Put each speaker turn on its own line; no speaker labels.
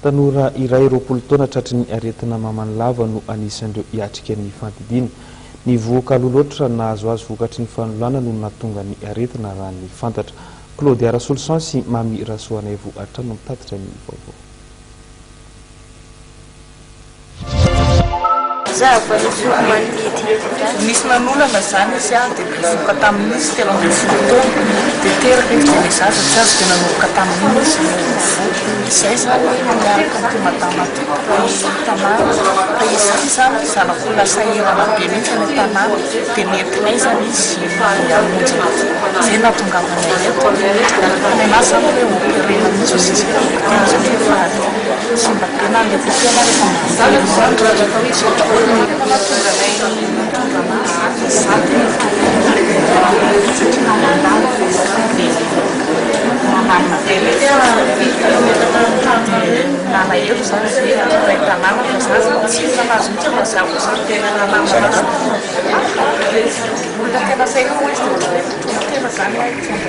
Tanora iray 20 taona tratry ny aretina mamany lava no anisan'ireo hiatrika ny fandidiana. Ny vohoka aloha loatra nahazo azy vokatry ny fanolana no nahatonga ny aretina raha ny fantatra. Claudia Rasoloson sy Mamy Rasoanaivo hatrany no mitatitra ny vaovao.
Zava-nivory mangidy.
Nisy nanolana izany izy dia bevohoka tamin'izy 13 taona dia teraka izy dia ilay zaza tsy azo dia nanomboka tamin'iny izy no voa. Izay izany miaraka amin'ity madama ity mpiray tanàna fa izy ity izany zanak'olona sahirana be mihitsy any an-tanàna dia nentinay izany izy hamonjy an'ity. Izay no nahatongavanay eto. Ny an'ahy izany hoe opérena mihitsy hozy izy satria efa simba be na ny tena rehefa mandeha Nahatonga anay nitondra anazy izany, izaho tena efa nalahelo satria namandalina izy dia nananina be ilay dia nalahelo izany izay mpiray tanàna fa izaho izany tsy hihinana azy mihitsy fa izaho kosa no tena nananina azy. Olona tena sahirana moa izy dia ohatran'ny hoe mpitondra tena izany aho hitondra.